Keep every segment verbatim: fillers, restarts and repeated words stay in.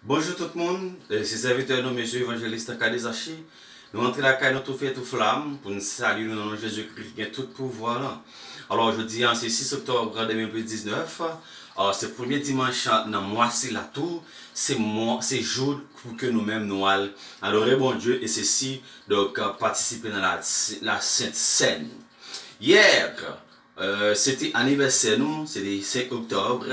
Bonjou tout moun, e, se sèvitè nou, mesye evanjelis Tacadé Zaché. Nou antre lakay nou tou fè tou flam pou n salye nou nan non Jezikri ki gen tout pouvwa lan. Alò, jodi a, se sis oktòb de mil diznèf, a, se premye dimanch nan mwa sila tou, se mwa, se jou pou ke nou menm nou al adore Bondye e se si, donk, patisipe nan la, la Sent Sèn. Yè, e, se te anivèsè nou, se te senk oktòb,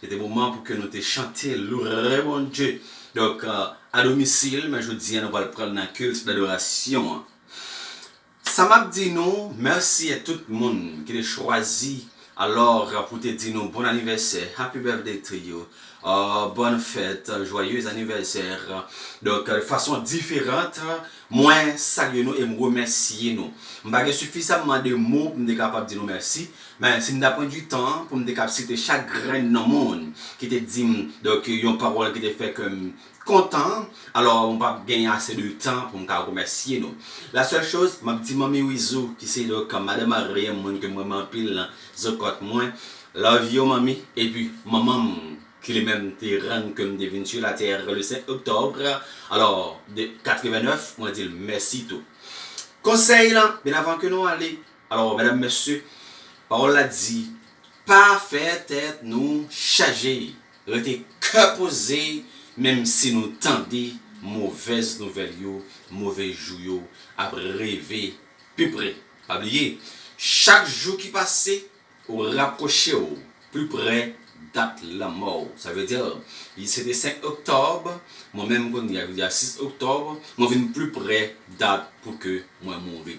se te moman pou ke nou te chante, louwe Bondye. Donk, e, a domisil, men jodi a, nou pral pran nan kilt dadorasyon an. Sa m ap di nou, mèsi a tout moun ki te chwazi, alò, pou te di nou bon anivèsè, happy birthday to you, e, bonne fête, joyeux anniversaire. Donk, e, fason diferan, mwen salye nou e m remèsye nou. M pa gen sifizamman de mo pou m te kapab di nou mèsi, men si m ta pran di tan pou m te kab site chak grenn nan moun ki te di m, donk, yon pawòl ki te fè ke m kontan, alò, m p ap gen ase de tan pou m ka remèsye nou. La sèl choz, m ap di Manmi Wizou, ki se, donk, madanm Aryen, moun ke m renmen anpil, zokòt mwen, love you, Manmi, epi manman m, ki li menm te rann ke m te vin sou latè le senk oktòb, alò, de katrevennèf, mwen di l mèsi tou. Konsèy lan, byen avan ke nou ale, alò, medam, mesye, pawòl la di, pa fè tèt nou chaje, rete kè poze, menm si nou tande movèz nouvèl yo, move jou yo ap rive pi pre. Pa bliye, chak jou ki pase, ou rapwoche w pi pre dat lanmò w. Sa vle di, se te senk oktòb, mwen menm kounye a, jodi a sis oktòb, mwen vin pi pre dat pou ke mwen mouri.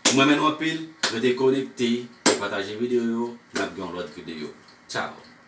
Mwen renmen nou anpil, rete konekte e pataje videyo yo, n ap gen yon lòt videyo. Tchao.